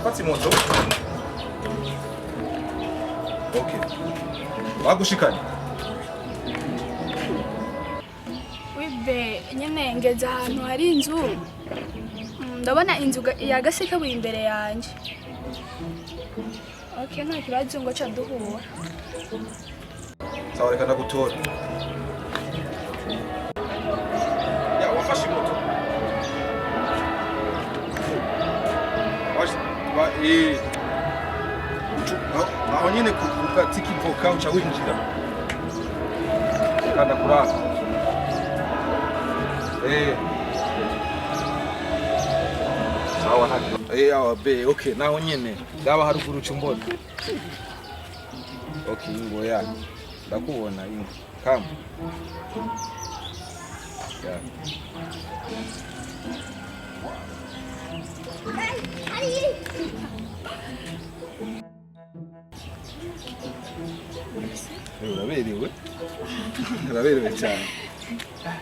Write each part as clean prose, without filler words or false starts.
Wafata imoto? Okay. Bagushikanye. Wibe nyene ngeze ahantu hari inzu. Ndabona inzu ya Gasekebuye imbere yanjye. Okay, nta kibazo ngo ca duhura. Sawa, reka ndagutora. Ya, wafashe imoto. Aho nyene ku gati k'ivoka uca winjira. Reka ndakuraba. Sawa, nta kibazo. Awa be, okay, naho nyene. Ndaba haruguru uca umbona. Okay, ingo ya. Ndakubona ingo. Kama. Ya. Uraberewe. Uraberewe cyane.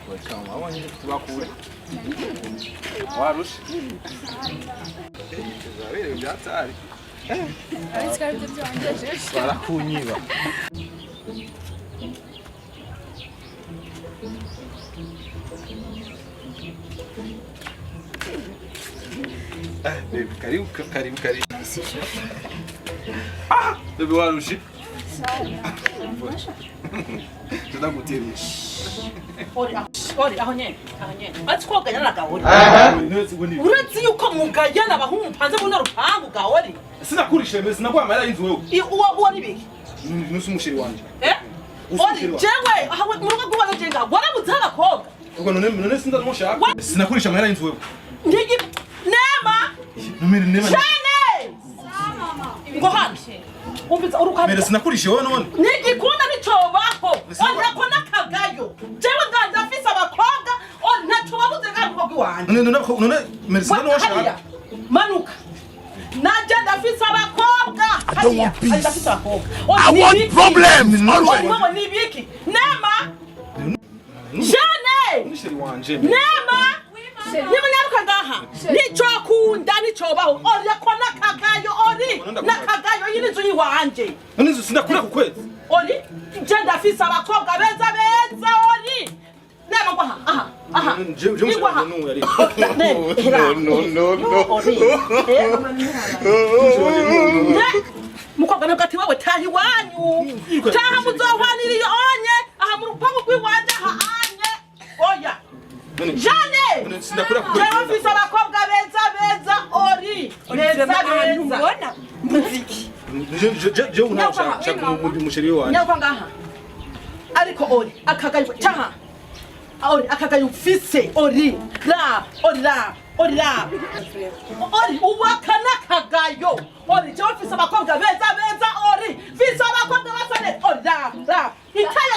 Welcome. Wabonye tubakure. Warushe. Uraberewe byatari. Ariko aribyo byangejeje. Barakunyiba. Baby, karibu, karibu, karibu. Ah, baby warushe. Tudaguteruye. Ori aho, ori aho nyene, aho nyene. Ati ko gayana gahori. Uretse yuko mugayana abahungu mpanze buno rupangu gahori. Sinakurishe mbe sinaguha amahera y'inzu wewe. Uwo uwo ni biki? Nusi umusheri wanje. Eh? Usi Ori umusheri wanje. jewe aha we mu rugo rw'uwaje jenga warabuze abakobwa. Ubwo none sindamushaka. Sinakurisha amahera y'inzu wewe. Ndigi Nema Numere nema. Shane! Ngo hano. Umviza uruka. Mere sinakurishe wewe none. Nigikunda nicobaho. Sinakwa- Ori nako nakagayo. Jewe nganje afise abakobwa, ori ntaco babuze ngaho mu rugo rw'iwanje. None mere Hariya, sinamushaka. manuka naje ndafise abakobwa. I don't want peace. Hariya, ndafise abakobwa. I want problems always. Wewe ni ibiki? Nema Jane Umusheri wanje. Nema nimunyaruka ngaha nicokunda nicobaho ori ko nakagayo ori nakagayo iyi ni inzu yiwanje. None inzu sinakura ku kwezi. Ori je ndafise abakobwa beza beza ori Nema ngo aha aha aha. Je umusheri Ingwa aha. wanje nuyu ari. No, no, no, no. Mukobwa ntabwo ati wowe taha iwanyu, taha muzohwanira iyo onye aha mu rupangu rw'iwanje aha anye oya. None Jane none sinakura ku kwezi. jewe mfise abakobwa beza beza ori beza beza. Muziki. Je unawe shaka umusheri wanje. Nyaruka ngaha ariko ori akagayo taha ori akagayo ufise ori ra ori ra ori ra ori uwaka n'akagayo ori jewe mfise abakobwa beza beza ori mfise abakobwa basa neza ori ra ra.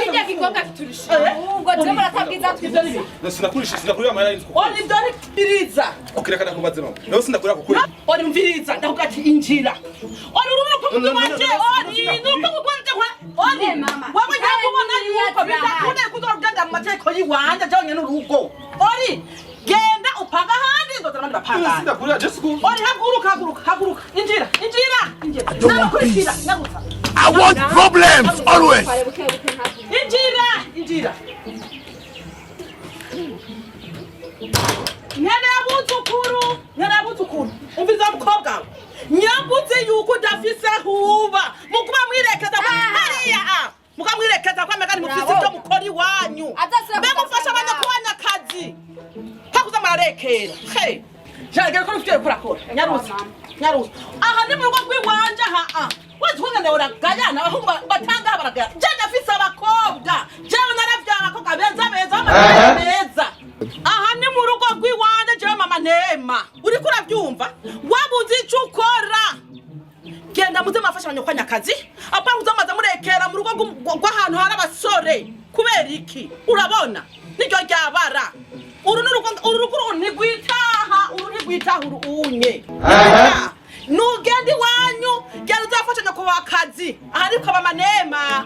Kirya gikobwa kiturusha. Ubwo twe muratabwiza twese. None sinakurisha sinakurira amahera y'inzu ku kwezi. Ori ibyo ni biriza. Okay, reka ndakubaze mama. Nawe sinakurira ku kwezi. Ori mviriza ndavuga ati injira ori uru rupangu rw'iwanje ori n'urupangu rwanje ori. Ne, mama. Wewe nyakubona yuko Zirahari. bidakunda kuzorugenda mu mategeko y'iwanje jewe n'urugo ori genda upanga ahandi nzozana abandi bapangane. Sinakurira just ku. Ori haguruka haguruka haguruka injira injira injira. I don't want Nabakurikira, peace. nyagutsa. I want problems always. Tware buke buke ntabwo. Injira injira nkene y'abuzukuru nkene y'abuzukuru umviza mukobwa we nyabuze yuko udafise huba mukuba mwirekeza kwa hariya a mukuba mwirekeza kwa megani mufise ibyo mukora iwanyu. Azasubira mbe mufasha kugaruka. Abanyakubanya akazi kakuza murarekera he jarigere ko nufite kurakora nyarusa nyarusa aha ni mu rugo rw'iwanje aha a wese ukungene uragayana abahungu batanga baragayana je ndafise abakobwa jewe naravyaye abakobwa beza beza b'amagara meza aha ni mu rugo rw'iwanje jewe mama Nema uriko uravyumva wabuze ico ukora genda muze murafasha abanyakwanyakazi apana kuza mumaze murekera mu rugo rw'ahantu hari abasore kubera iki urabona niryo ryabara uru ni urugo uru rugo uru ntigwitaha uru ntigwitaha uru unye nugenda iwanyu genda uzafasha nyoko wakazi aha ariko mama Nema.